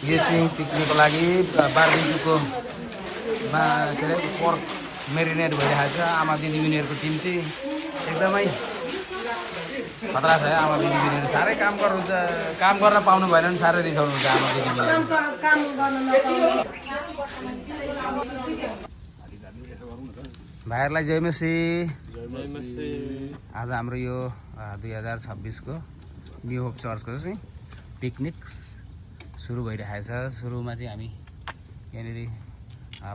यो चाहिँ पिकनिकको लागि बारबेक्यूको के अरे पर्क मेरिनेट भइरहेको छ। आमा दिदीबहिनीहरूको टिम चाहिँ एकदमै खतरा छ। आमा दिदीबहिनीहरू साह्रै काम गर्नुहुन्छ, काम गर्न पाउनु भएन भने साह्रै रिसाउनुहुन्छ आमा दिदीबहिनी। भाइहरूलाई जय मसी। आज हाम्रो यो 2026 को न्यू होप चर्चको चाहिँ पिकनिक सुरु भइरहेको छ। सुरुमा चाहिँ हामी यहाँनिर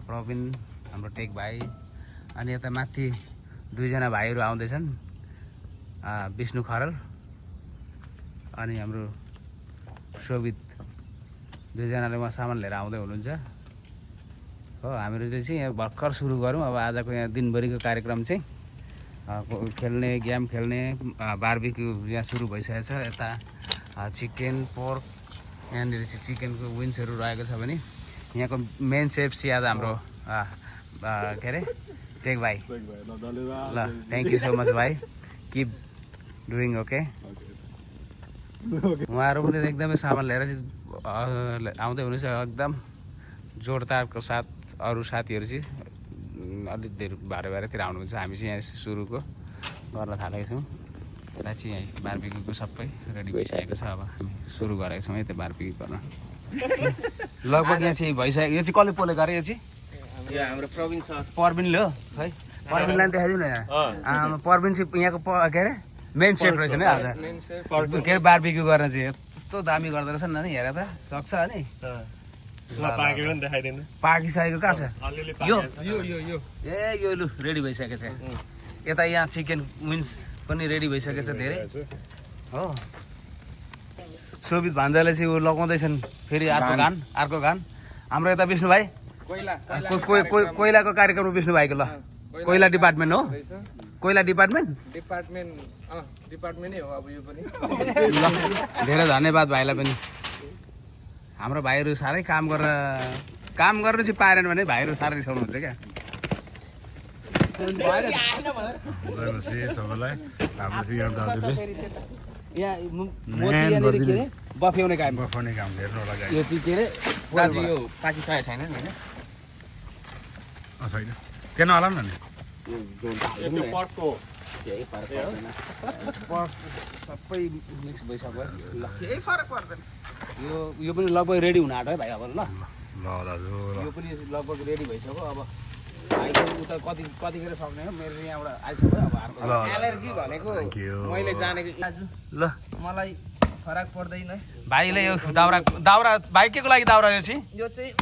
प्रवीण हाम्रो टेक भाइ अनि यता माथि दुईजना भाइहरू आउँदैछन्, विष्णु खरल अनि हाम्रो शोभित, दुईजनाले उहाँ सामान लिएर आउँदै हुनुहुन्छ हो। हामीहरू चाहिँ यहाँ भर्खर सुरु गरौँ। अब आजको यहाँ दिनभरिको कार्यक्रम चाहिँ खेल्ने, गेम खेल्ने, बारबेक्यू यहाँ सुरु भइसकेको छ। यता चिकन, पोर्क, यहाँनिर चाहिँ चिकनको विन्सहरू रहेको छ भने यहाँको मेन सेफ सियाद हाम्रो के अरे टेक भाइ। ल थ्याङ्क यू सो मच भाइ, किप डुइङ ओके। उहाँहरू पनि एकदमै सामान लिएर चाहिँ आउँदै हुनुहुन्छ, एकदम जोडदारको साथ। अरू साथीहरू चाहिँ अलिक धेरै बाह्रतिर आउनुहुन्छ। हामी चाहिँ यहाँ सुरुको गर्न थालेको छौँ। यता चाहिँ यहाँ बारबेक्यूको सबै रेडी भइसकेको छ। अब हामी सुरु गरेको छौँ है त्यो बारबेक्यू गर्न। लगभग यहाँ चाहिँ भइसक्यो। यो चाहिँ कसले पोलेको अरे? यो चाहिँ हाम्रो प्रवीण सर, प्रवीणले हो है। प्रवीणलाई देखाइदिउँ न यहाँ। प्रवीण चाहिँ यहाँको के अरे मेन सेफ रहेछ नि आज के अरे बारबेक्यू गर्न चाहिँ। यस्तो दामी गर्दो रहेछ नि, हेर त सक्छ नि। पाकिसकेको कहाँ छ यो? ए यो लु रेडी भइसकेको छ। यता यहाँ चिकन विन्स पनि रेडी भइसकेको छ धेरै हो। शोभित भान्जाले चाहिँ ऊ लगाउँदैछन् फेरि अर्को गान। हाम्रो यता विष्णु भाइ कोइलाको कार्यक्रम विष्णु भाइको। ल कोइला डिपार्टमेन्ट हो, कोइला डिपार्टमेन्टै हो अब यो पनि। धेरै धन्यवाद भाइलाई पनि। हाम्रो भाइहरू साह्रै काम गर्नु चाहिँ पाएन भने भाइहरू साह्रै रिसाउनुहुन्छ क्या। बफ्याउने काम यो चाहिँ के अरे दाजु यो पाकिसकेको छैन नि होइन? किन होला नि सबै मिक्स भइसक्यो। ल केही फरक पर्दैन। यो पनि लगभग रेडी हुन आँट्यो है भाइ। अब ल दाजु यो पनि लगभग रेडी भइसक्यो। अब भाइको उता कतिखेर सक्ने हो? मेरो यहाँबाट आइसक्यो। अब एलर्जी भनेको मैले जानेको दाजु। ल मलाई फरक पर्दैन। भाइले यो दाउरा भाइ के को लागि दाउरा? यो चाहिँ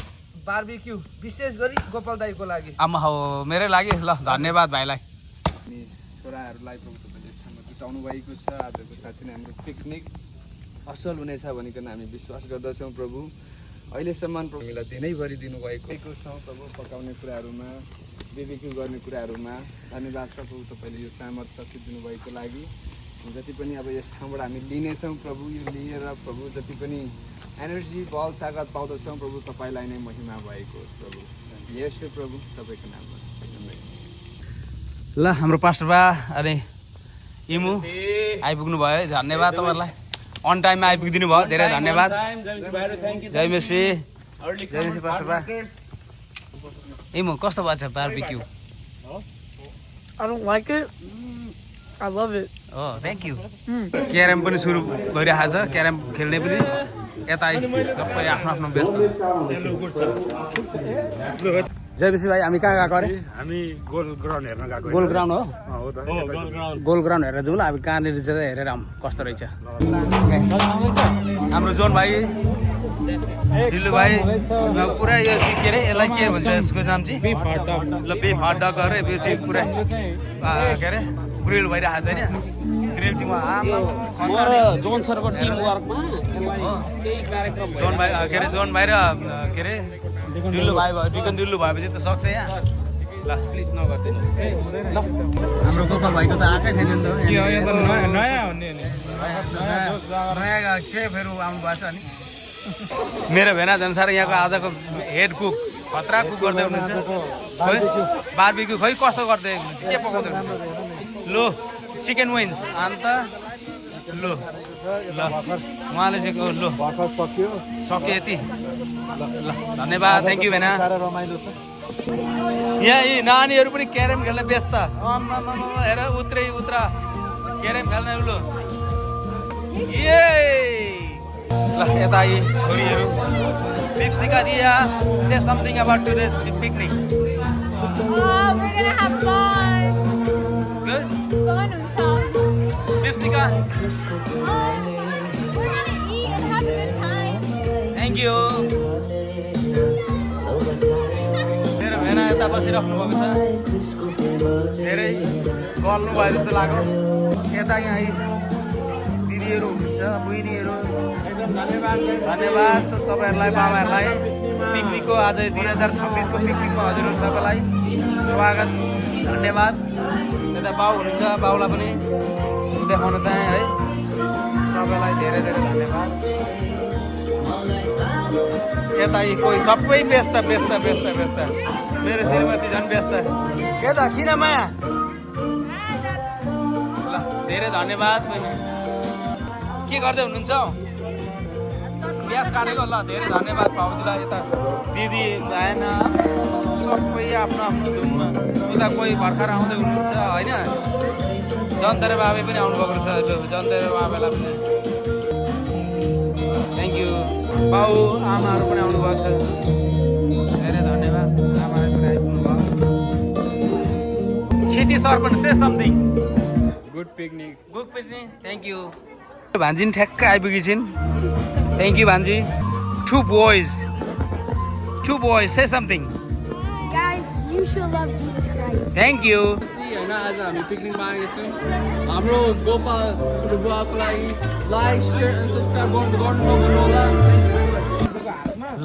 बारबेक्यू विशेष गरी गोपाल दाईको लागि। आमा हो मेरै लागि। ल धन्यवाद भाइलाई। छोराहरूलाई ठाउँमा जुटाउनु भएको छ। आजको साथी नै हाम्रो पिकनिक असल हुनेछ भनिकन हामी विश्वास गर्दछौँ। प्रभु अहिलेसम्म प्रभुलाई दिनैभरि दिनुभएको छौँ। प्रभु पकाउने कुराहरूमा, बेबिक्यू गर्ने कुराहरूमा धन्यवाद छ प्रभु, तपाईँले यो सामर्थ्य शक्ति दिनुभएको लागि। जति पनि अब यस ठाउँबाट हामी लिनेछौँ प्रभु, यो लिएर प्रभु जति पनि एनर्जी, बल, तागत पाउँदछौँ प्रभु, तपाईँलाई नै महिमा भएको होस् प्रभु। यसो प्रभु तपाईँको नाममा। ल हाम्रो पास्टर बा अनि इमु आइपुग्नु भयो, धन्यवाद तपाईँहरूलाई। अन टाइममा आइपुगिदिनु भयो, धेरै धन्यवाद। जय मेसी, जय मेसी पास्टर बा। इमु कस्तो भएको छ barbecue? I don't like it. I love it. Oh, thank you. Carrom पनि सुरु भइरहेको छ, क्यारम खेल्ने पनि यता सबै आफ्नो व्यस्त। जय बेसी भाइ, हामी कहाँ गएको अरे? हामी गोल ग्राउन्ड हेर्न गएको। गोल ग्राउन्ड हो? हो त। गोल ग्राउन्ड हेरेर जाउँ ल। अब कहाँनिर चाहिँ हेरेर आउँ कस्तो रहेछ। हाम्रो जोन भाइ, ढिल्लु भाइ पुरा यो चाहिँ के अरे यसलाई के भन्छ यसको नाम चाहिँ? ल बिफ हट डग गरेर यो चाहिँ पुरै के अरे ग्रिल भइरहेको छ नि। ग्रिल चाहिँ जोन सरको टिम वर्कमा जोन भाइ के अरे जोन भाइ र के अरे डिल्लु भाइ भयो, चिकन डिल्लु भएपछि त सक्छ यहाँ। ल प्लिज नगरिदिनु ल। हाम्रो गोपाल भाइको त आएकै छैन नि त। नयाँ सेफहरू आउनु भएको छ नि। मेरो भेना अनुसार यहाँको आजको हेड कुक खतरा कुक गर्दै हुनुहुन्छ। बारबेक्यू खै कस्तो गर्दै के पकाउँदै हुनुहुन्छ? लो चिकन विन्स अन्त लु ल उहाँले चाहिँ लु भर्खर सक्यो सक्यो यति ल ल धन्यवाद थ्याङ्क यू भेना साह्रो रमाइलो छ यहाँ यी नानीहरू पनि क्यारम खेल्न व्यस्त हेर उत्रै उत्र क्यारम खेल्न लु ए ल यता यी छोरीहरू Lipsika Diya say something about today's picnic We're gonna have fun. Good Fun and fun. Lipsika We're gonna eat and have a good time. Thank you मेरो भेना यता बसिराख्नु भएको छ धेरै गल्नु भयो जस्तो लाग्यो यता यहाँ दिदीहरू हुनुहुन्छ बहिनीहरू धन्यवाद तपाईँहरूलाई बाबाहरूलाई पिकनिकको आज 2026को पिकनिकमा हजुरहरू सबैलाई स्वागत धन्यवाद यता बाउ हुनुहुन्छ बाउलाई पनि देखाउन चाहेँ है सबैलाई धेरै धेरै धन्यवाद यता यी कोही सबै व्यस्त व्यस्त व्यस्त व्यस्त मेरो श्रीमती झन् व्यस्त यता किन माया ल धेरै धन्यवाद बहिनी के गर्दै हुनुहुन्छ हौ प्याज काटेको ल धेरै धन्यवाद भाउजूलाई यता दिदी आएन सबै आफ्नो आफ्नो धुनमा उता कोही भर्खर आउँदै हुनुहुन्छ होइन जन्तरे बाबे पनि आउनुभएको रहेछ लु जन्तरे बाबालाई पनि थ्याङ्क यू बाउ आमाहरू पनि आउनुभएको छ धेरै धन्यवाद आमालाई पनि आइपुग्नु भयो क्षिति सर्पन say something good picnic good picnic thank you भान्जी नि ठ्याक्कै आइपुगी छिन् थ्याङ्क यू भान्जी two boys say something Guys, you should love Jesus Christ. Thank you होइन आज हामी पिकनिकमा आएका छौँ हाम्रो गोपा बुवाको लागि लाइक सेयर एन्ड सब्सक्राइब गर्नु नभुल्नु होला ल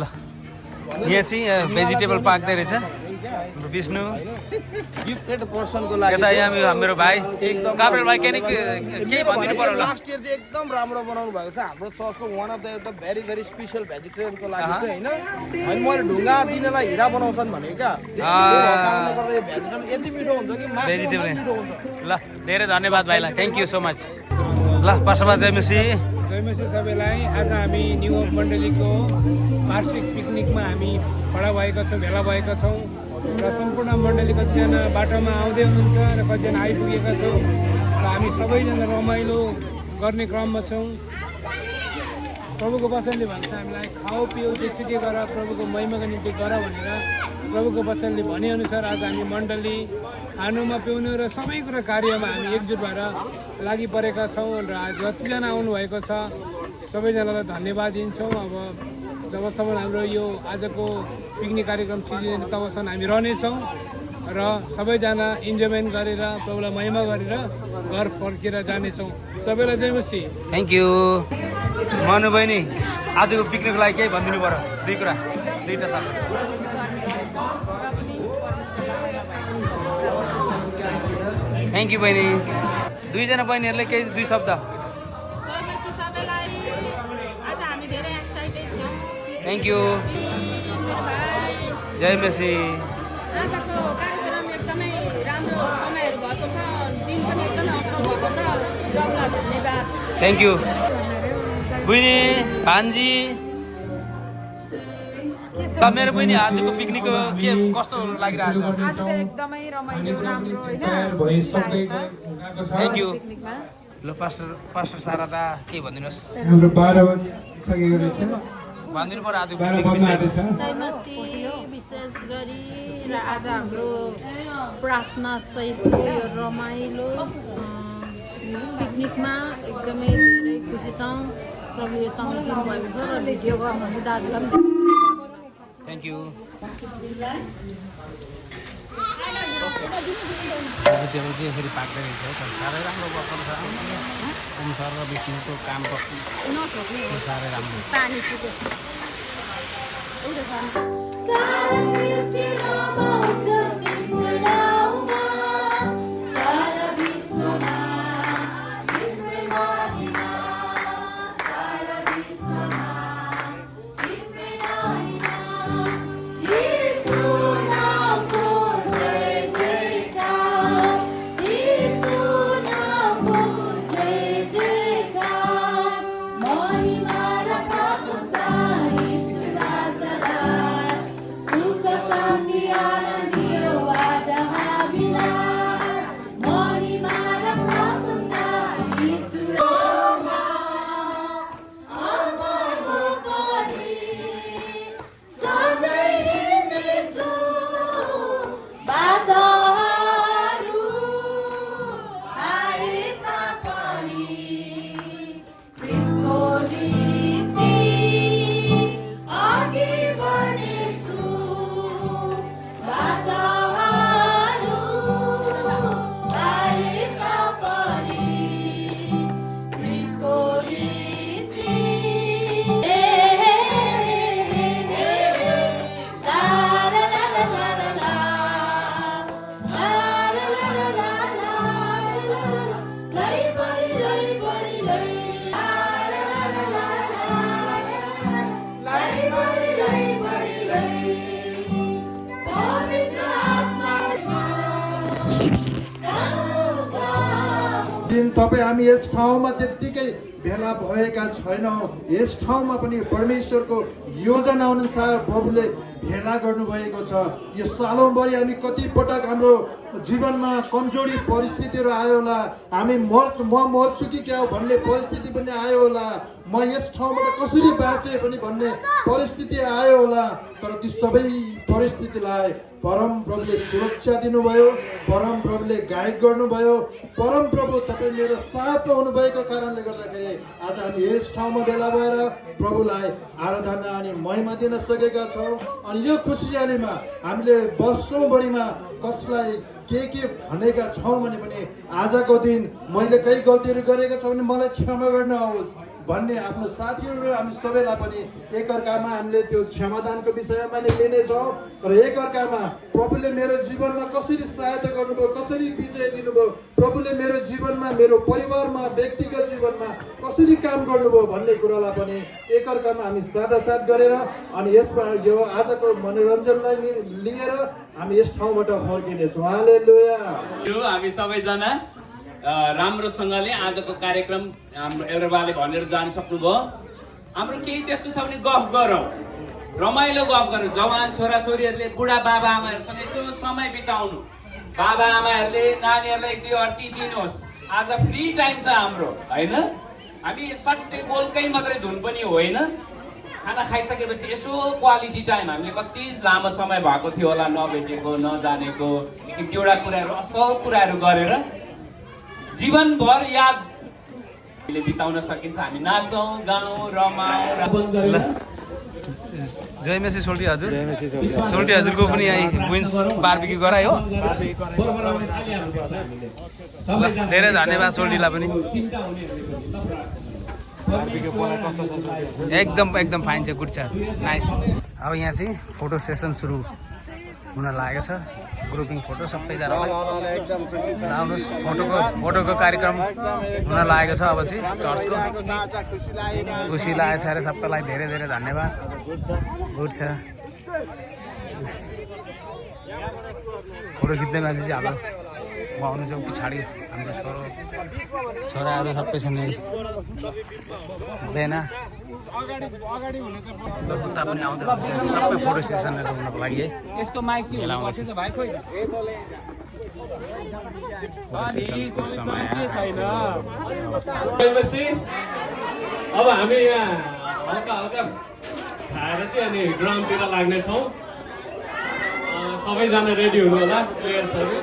यहाँ चाहिँ भेजिटेबल पाक्दै रहेछ हाम्रो विष्णु गिफ्टेड पर्सनको लागि यता यहाँ मेरो भाइ काप्रेल भाइ केही भनिदिनु पर्यो होला लास्ट इयर चाहिँ एकदम राम्रो बनाउनु भएको छ हाम्रो चर्चको वान अफ द एकदम भेरी भेरी स्पेसल भेजिटेरियनको लागि चाहिँ होइन अनि मैले ढुङ्गा दिनलाई हिरा बनाउँछन् भनेको क्या भेजिटेबल यति मिठो हुन्छ कि भेजिटेबल मिठो हुन्छ ल धेरै धन्यवाद भाइलाई थ्याङ्क यू सो मच ल पासमा जयमसी जयमसी सबैलाई आज हामी न्यु होप मण्डलीको वार्षिक पिकनिकमा हामी खडा भएका छौँ भेला भएका छौँ र सम्पूर्ण मण्डली कतिजना बाटोमा आउँदै हुनुहुन्छ र कतिजना आइपुगेका छौँ र हामी सबैजना रमाइलो गर्ने क्रममा छौँ प्रभुको वचनले भन्छ हामीलाई खाऊ पिउ जेसुकै गर प्रभुको महिमाको निम्ति गर भनेर प्रभुको वचनले भनेअनुसार आज हामी मण्डली खानुमा पिउनु र सबै कुरा कार्यमा हामी एकजुट भएर लागि परेका छौँ र आज जतिजना आउनुभएको छ सबैजनालाई धन्यवाद दिन्छौँ अब जबसम्म हाम्रो यो आजको पिकनिक कार्यक्रम सिद्धिँदैन तबसम्म हामी रहनेछौँ र सबैजना इन्जोयमेन्ट गरेर प्रभुलाई महिमा गरेर घर फर्केर जानेछौँ सबैलाई जयमसी थ्याङ्क यू मनु बहिनी आजको पिकनिकको लागि केही भनिदिनु पर्यो दुई कुरा दुईवटा शब्द थ्याङ्क यू बहिनी दुईजना बहिनीहरूले केही दुई शब्द थ्याङ्क यू जय मेसी आजको कार्यक्रम एकदमै राम्रो समयहरू भएको छ दिन पनि एकदमै असल भएको छ सबैलाई धन्यवाद थ्याङ्क यू बहिनी भान्जी मेरो बहिनी आजको पिकनिकको के कस्तो लागिरहेको छ आज त एकदमै रमाइलो राम्रो होइन थ्याङ्क यू ल पास्टर शारदा के भनिदिनुहोस् हाम्रो 12 बजिसकेको रहेछ भनिदिनु पर्यो आजको पिकनिक विषय जयमसी विशेष गरी र आज हाम्रो प्रार्थना सहितको यो रमाइलो पिकनिकमा एकदमै धेरै खुसी छौँ प्रभु यो समय दिनुभएको छ र भिडियो गर्नुहुने दाजुलाई पनि थ्याङ्क यू भेजिटेबल चाहिँ यसरी पाक्दै रहेछ है साह्रै राम्रो बस्नु छ ओम सर र विष्णुको काम साह्रै राम्रो पानी पुग्यो तपाईँ हामी यस ठाउँमा त्यत्तिकै भेला भएका छैनौँ, यस ठाउँमा पनि परमेश्वरको योजना अनुसार प्रभुले भेला गर्नुभएको छ। यो सालौँभरि हामी कति पटक हाम्रो जीवनमा कमजोरी परिस्थितिहरू आयो होला, हामी म मर्छु कि क्या हो भन्ने परिस्थिति पनि आयो होला, म यस ठाउँबाट कसरी बाँचे पनि भन्ने परिस्थिति आयो होला। तर ती सबै परिस्थितिलाई परम प्रभुले सुरक्षा दिनुभयो, परम प्रभुले गाइड गर्नुभयो। परम प्रभु तपाईँ मेरो साथमा हुनुभएको कारणले गर्दाखेरि आज हामी यस ठाउँमा भेला भएर प्रभुलाई आराधना अनि महिमा दिन सकेका छौँ। अनि यो खुसियालीमा हामीले वर्षौँभरिमा कसलाई के भनेका छौँ भने पनि आजको दिन मैले केही गल्तीहरू गरेका छौँ भने मलाई क्षमा गर्नुहोस् भन्ने आफ्नो साथीहरू हामी सबैलाई पनि एकअर्कामा हामीले त्यो क्षमादानको विषयमा नै लिनेछौँ। र एकअर्कामा प्रभुले मेरो जीवनमा कसरी सहायता गर्नुभयो, कसरी विजय दिनुभयो, प्रभुले मेरो जीवनमा, मेरो परिवारमा, व्यक्तिगत जीवनमा कसरी काम गर्नुभयो भन्ने कुरालाई पनि एकअर्कामा हामी साटासाट गरेर अनि यसमा यो आजको मनोरञ्जनलाई लिएर हामी यस ठाउँबाट फर्किनेछौँ। हालेलुया। हामी सबैजना राम्रोसँगले आजको कार्यक्रम हाम्रो एल्डरबाले भनेर जान सक्नुभयो। हाम्रो केही त्यस्तो छ भने गफ गरौँ, रमाइलो गफ गरौँ। जवान छोराछोरीहरूले बुढा बाबा आमाहरूसँग यसो समय बिताउनु, बाबा आमाहरूले नानीहरूलाई 1-2 अड्की दिनुहोस्। आज फ्री टाइम छ हाम्रो, होइन? हामी सट्टै बोलकै मात्रै धुन पनि होइन। खाना खाइसकेपछि यसो क्वालिटी टाइम हामीले कति लामो समय भएको थियो होला नभेटेको, नजानेको, 1-2वटा कुराहरू, असल कुराहरू गरेर जीवनभर याद बिताउन सकिन्छ। हामी नाचौँ, गाउँ, रमाउँ। जयमेसी सोल्टी हजुर, सोल्टी हजुरको पनि यहाँ विन्स बारबिक्यू गरायो। धेरै धन्यवाद सोल्टीलाई पनि। एकदम फाइन छ, गुड छ, नाइस। अब यहाँ चाहिँ फोटो सेसन सुरु हुन लागेको छ। ग्रुपिङ फोटो सबैजनालाई आउनुहोस्। फोटोको कार्यक्रम हुन लागेको छ। अब चाहिँ चर्चको खुसी लागेको छ अरे सबैलाई धेरै धेरै धन्यवाद। गुड छ। फोटो खिच्दै मान्छे चाहिँ हाम्रो म आउनु चाहिँ पछाडि हाम्रो छोराहरू सबै छन्। बेना उता पनि आउँदै सबै फोटो सेसनहरू हुनको लागि है यस्तो माइक चाहिँ भाइ खोइ अब हामी यहाँ हल्का खाएर चाहिँ अनि ग्राउन्डतिर लाग्नेछौँ। सबैजना रेडी हुनु होला प्लेयर्सहरू।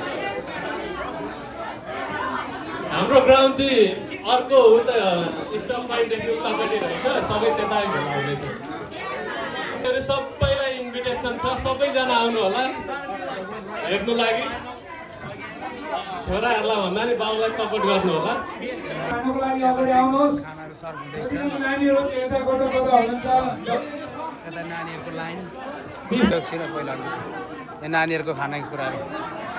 हाम्रो ग्राउन्ड चाहिँ अर्को उता स्टप साइडदेखि उतापट्टि रहेछ, सबै त्यता भेला हुनेछ। सबैलाई इन्भिटेसन छ, सबैजना आउनु होला हेर्नु लागि। छोराहरूलाई भन्दा नि बाउलाई सपोर्ट गर्नु होला। खानुको लागि अगाडि आउनुहोस्। नानीहरू यता कता हुनुहुन्छ? नानीहरूको लाइन पहिला नानीहरूको खानेको कुराहरू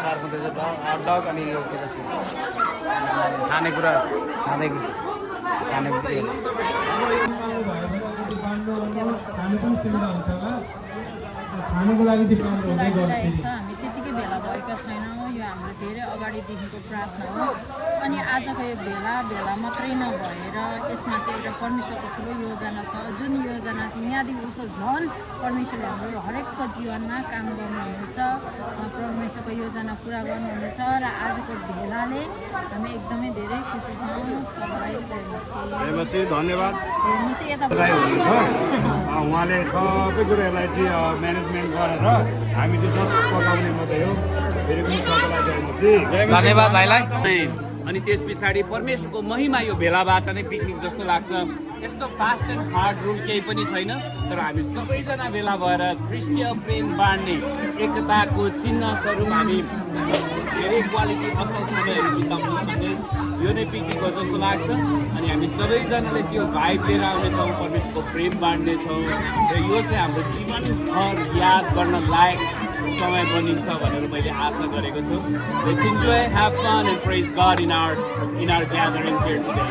सर्भ हुँदैछ। हटडग अनि यो के छ खानेकुरा खानु पनि सुविधा हुन्छ होला। खानुको लागि चाहिँ काम हुँदै गर्छ। हामी त्यतिकै भेला भएका छैनौँ। यो हाम्रो धेरै अगाडिदेखिको प्रार्थना हो। अनि आजको यो भेला मात्रै नभएर यसमा चाहिँ एउटा परमेश्वरको ठुलो योजना छ। जुन योजना चाहिँ यहाँदेखि उसो झन् परमेश्वरले हाम्रो हरेकको जीवनमा काम गर्नुहुनेछ, परमेश्वरको योजना पुरा गर्नुहुनेछ। र आजको भेलाले हामी एकदमै धेरै खुसी छौँ। सबैलाई धन्यवाद। हेर्नु चाहिँ यता उहाँले सबै कुराहरूलाई चाहिँ म्यानेजमेन्ट गरेर हामी चाहिँ जस्ट पकाउने मात्रै हो। फेरि पनि सबैलाई धन्यवाद भाइलाई। अनि त्यस पछाडि परमेश्वरको महिमा यो भेलाबाट नै पिकनिक जस्तो लाग्छ। यस्तो फास्ट एन्ड हार्ड रुल केही पनि छैन। तर हामी सबैजना भेला भएर ख्रिस्टीय प्रेम बाँड्ने एकताको चिन्ह स्वरूप हामी धेरै क्वालिटी असल समयहरू बिताउनु सक्ने यो नै पिकनिक हो जस्तो लाग्छ। अनि हामी सबैजनाले त्यो भाइब लिएर आउनेछौँ, परमेश्वरको प्रेम बाँड्नेछौँ। र यो चाहिँ हाम्रो जीवनभर याद गर्न लायक समय बनिन्छ भनेर मैले आशा गरेको छु। Let's enjoy, have fun and praise God in our gathering here today.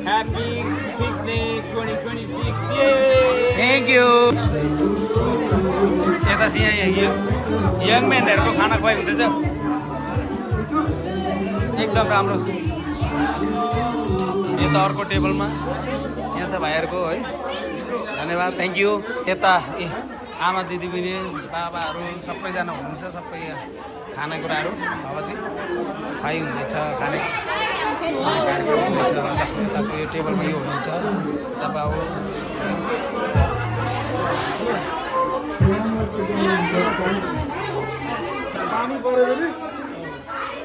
Happy Picnic 2026. Yay! Thank you. यता चाहिँ यहाँ यङ म्यानहरूको खाना खुवाइ हुँदैछ। एकदम राम्रो छ। त अर्को टेबलमा यहाँ छ भाइहरूको है धन्यवाद थ्याङ्क यू यता आमा दिदीबहिनी बाबाहरू सबैजना हुनुहुन्छ सबै खानेकुराहरू अब चाहिँ खुवाइ हुँदैछ खाने कार्यक्रम हुँदैछ तपाईँको यो टेबलमा यो हुनुहुन्छ तपाईँ पानी परेको नि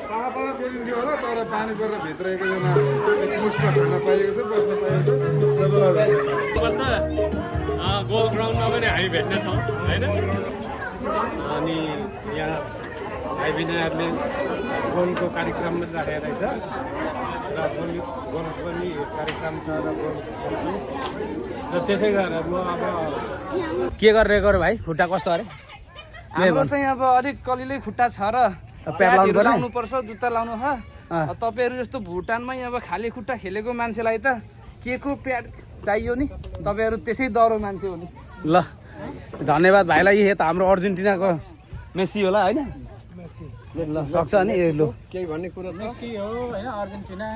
पापा खोलिन्थ्यो होला तर पानी परेर भित्र एकजना मुष्ट खान पाइएको छ बस्न पाइएको पर्छ गोल ग्राउन्डमा पनि हामी भेट्नेछौँ होइन अनि यहाँ भाइ बहिनीहरूले गोलको कार्यक्रम पनि राखेको रहेछ र गोल पनि कार्यक्रम छ र गोल र त्यसै गरेर म अब के गरिरहेको भाइ खुट्टा कस्तो अरे हाम्रो चाहिँ अब अलिक कलिलै खुट्टा छ र प्याड लाउनु पर्छ जुत्ता लाउनु हो तपाईँहरू जस्तो भुटानमै अब खाली खुट्टा खेलेको मान्छेलाई त के को प्याड चाहियो नि तपाईँहरू त्यसै डरो मान्छे हो नि ल धन्यवाद भाइलाई यता हाम्रो अर्जेन्टिनाको मेसी होला होइन ल सक्छ नि ल केही भन्ने कुरा छ मेसी हो होइन अर्जेन्टिना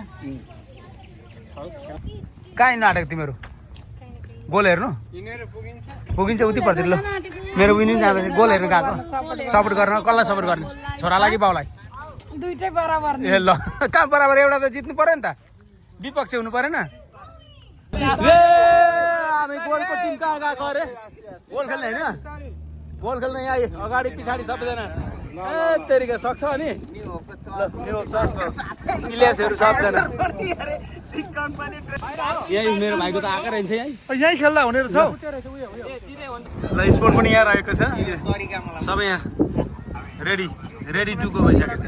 कहाँ हिँड्नु आँटेको तिमीहरू गोल हेर्नु पुगिन्छ उति पर्दैन ल मेरो विनिङ जाँदैछ गोल हेर्नु गएको सपोर्ट गर्न कसलाई सपोर्ट गर्ने छोरालाई कि बाउलाई दुईटै बराबर ए ल कहाँ बराबर एउटा त जित्नु पर्यो नि त विपक्ष हुनु परेन हामी गोलको टिम कहाँ गएको अरे गोल खेल्ने होइन गोल खेल्ने यहाँ अगाडि पछाडि सबैजना ए तेरिका सक्छ अनि प्लेयर्सहरू सबजना यही मेरो भाइको त आएको रहेछ यहीँ खेल्दा हुने रहेछ ल स्पोर्ट पनि यहाँ रहेको छ सबै यहाँ रेडी टुको भइसकेको छ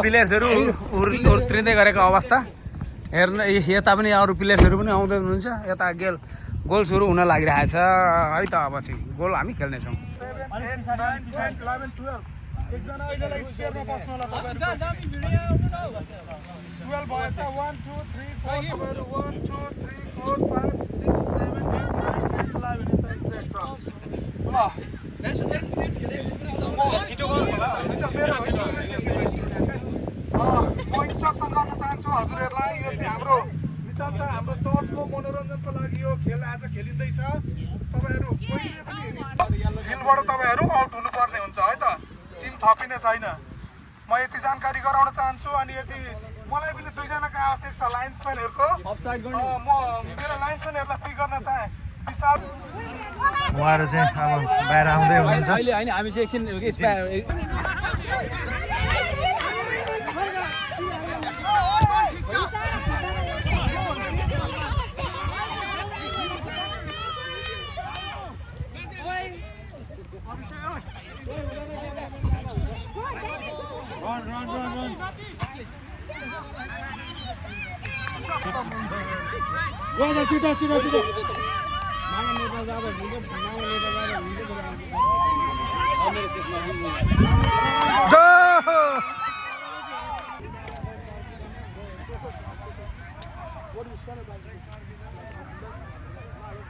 प्लेयर्सहरू उत्रिँदै गरेको अवस्था हेर्न यता पनि अरू प्लेयर्सहरू पनि आउँदै हुनुहुन्छ यता गोल सुरु हुन लागिरहेको छ है त अब चाहिँ गोल हामी खेल्नेछौँ म इन्स्ट्रक्सन गर्न चाहन्छु हजुरहरूलाई यो चाहिँ हाम्रो नितान्त हाम्रो चर्चको मनोरञ्जनको लागि यो खेल आज खेलिँदैछ तपाईँहरू कहिले पनि फिल्डबाट तपाईँहरू आउट हुनुपर्ने हुन्छ है त टिम थपिने छैन म यति जानकारी गराउन चाहन्छु अनि यति मलाई पनि दुईजनाको आवश्यक छ लाइन्सम्यानहरूको म मेरो लाइन्सम्यानहरूलाई पिक गर्न चाहेँ विशाल उहाँहरू चाहिँ अब बाहिर आउँदै हुनुहुन्छ अहिले होइन हामी चाहिँ एकछिन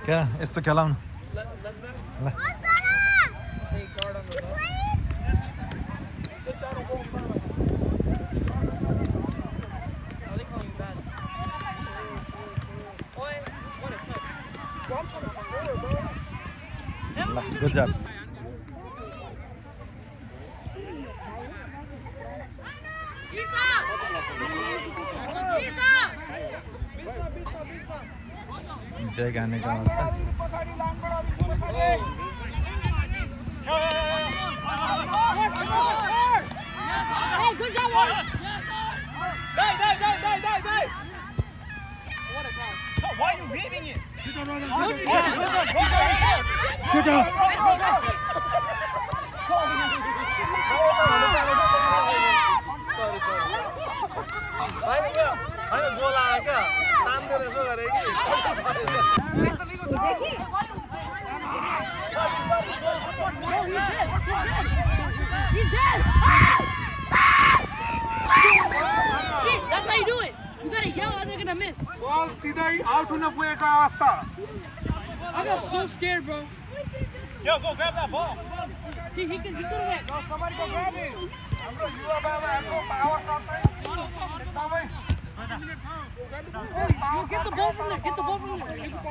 क्या यस्तो खेलाउनु Good job. जय गाने का मस्त Hey, good job, Warren. Why are you leaving it? होइन गोल आयो क्या तान्दै रहेछ गरे कि He's dead. See, that's how you do it. You gotta yell or they're gonna miss. बल सिधै आउट हुन पुगेको अवस्था I got so scared, bro. Yo, go grab that ball. He could have went. Somebody go grab it. हाम्रो युवा बाबाहरूको power सर्दै एकदमै Get the ball from there. Get the ball from there.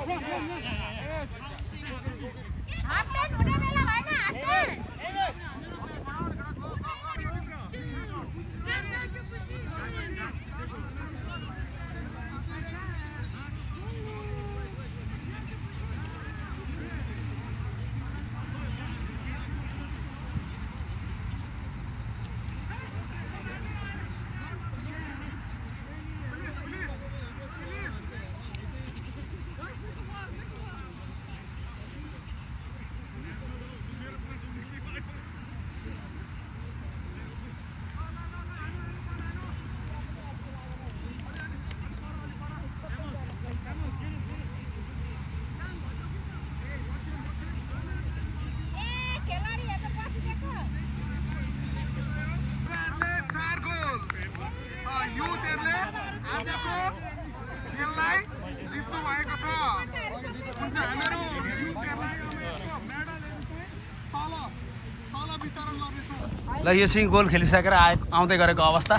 ल यो चाहिँ गोल खेलिसकेर आउँदै गरेको अवस्था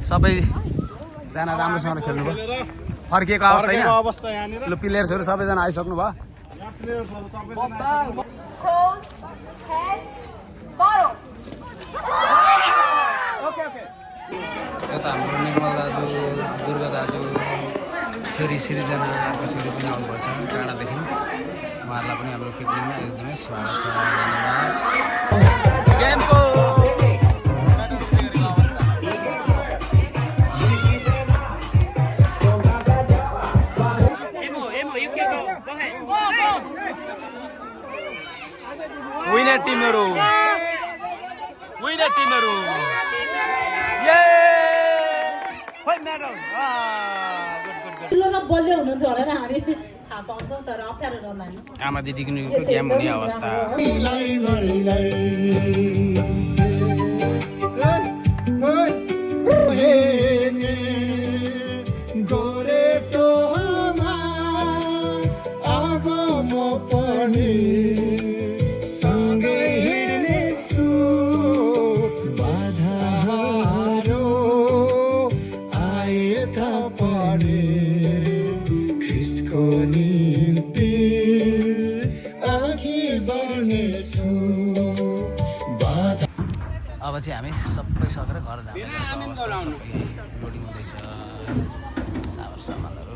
सबैजना राम्रोसँग खेल्नुभयो फर्किएको अवस्था हैन ल प्लेयर्सहरू सबैजना आइसक्नु भयो यता हाम्रो निर्मल दाजु दुर्गा दाजु छोरी सृजनाको छोरी पनि आउनुभएको छ टाढादेखि उहाँहरूलाई पनि हाम्रो पिकनिकमा एकदमै स्वागत छ धन्यवाद विनर टिमहरु ये खोइ मेडल बलियो हुनुहुन्छ भनेर हामी थाहा पाउँछौँ तर अप्ठ्यारो नमान्नु आमा दिदीको गेम हुने अवस्था अब चाहिँ हामी सबै सकेर घर जाने लोडिङ हुँदैछ सामानहरू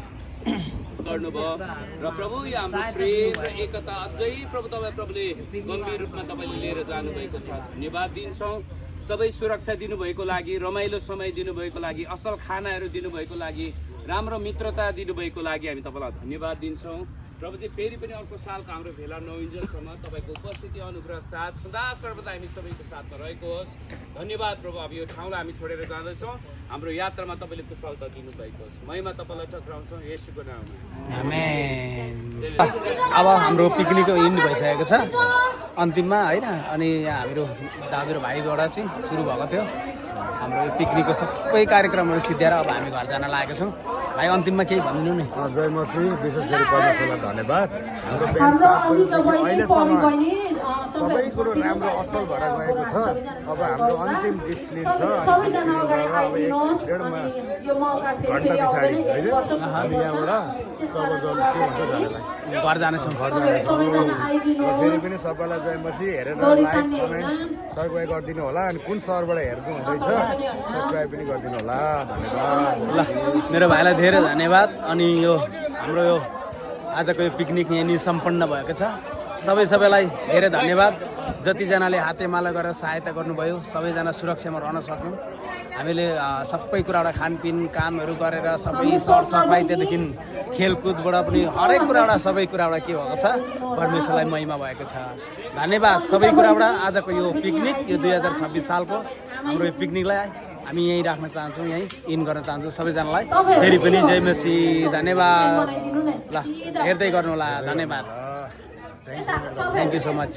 गर्नुभयो र प्रभु यो हाम्रो प्रेम र एकता अझै प्रभु प्रभुले गम्भीर रूपमा तपाईँले लिएर जानुभएको छ धन्यवाद दिन्छौँ सबै सुरक्षा दिनुभएको लागि रमाइलो समय दिनुभएको लागि असल खानाहरू दिनुभएको लागि राम्रो मित्रता दिनुभएको लागि हामी तपाईँलाई धन्यवाद दिन्छौँ प्रभु चाहिँ फेरि पनि अर्को सालको हाम्रो भेला नहुन्जेलसम्म तपाईँको उपस्थिति अनुग्रह साथ सदा सर्वदा हामी सबैको साथमा रहेको होस् धन्यवाद प्रभु अब यो ठाउँलाई हामी छोडेर जाँदैछौँ हाम्रो यात्रामा तपाईँले कुशलता दिनुभएको होस् महिमा तपाईँलाई टक्राउँछौँ येशूको नाममा अब हाम्रो पिकनिक इन्ड भइसकेको छ अन्तिममा होइन अनि हामीहरू दाजु र भाइबाट चाहिँ सुरु भएको थियो हाम्रो यो पिकनिकको सबै कार्यक्रमहरू सिद्ध्याएर अब हामी घर जान लागेका छौँ भाइ अन्तिममा केही भनिदिनु नि जय मसी विशेष गरी परमेश्वरलाई धन्यवाद हाम्रो अहिलेसम्म सबै कुरो राम्रो असल भएर गएको छ अब हाम्रो अन्तिम डिसिप्लिन छ अब 1.5 घन्टा पछाडि होइन हामी यहाँबाट सबैजना के भन्छ घर जानेछौँ फेरि पनि सबैलाई जय मसी हेरेर लाइक कमेन्ट सब्सक्राइब गरिदिनु होला अनि कुन सहरबाट हेर्नु हुँदैछ सब्सक्राइब पनि गरिदिनु होला धन्यवाद ल मेरो भाइलाई धेरै धन्यवाद अनि यो हाम्रो यो आजको यो पिकनिक यहाँनिर सम्पन्न भएको छ सबैलाई धेरै धन्यवाद जतिजनाले हातेमाला गरेर सहायता गर्नुभयो सबैजना सुरक्षामा रहन सक्यौँ हामीले सबै कुराबाट खानपिन कामहरू गरेर सबै सरसफाइ त्यहाँदेखि खेलकुदबाट पनि हरेक कुराबाट सबै कुराबाट के भएको छ परमेश्वरलाई महिमा भएको छ धन्यवाद सबै कुराबाट आजको यो पिकनिक यो 2026 सालको हाम्रो यो पिकनिकलाई हामी यहीँ राख्न चाहन्छौँ यहीँ इन गर्न चाहन्छौँ सबैजनालाई फेरि पनि जय मसी धन्यवाद ल हेर्दै गर्नु होला धन्यवाद थ्याङ्क यू सो मच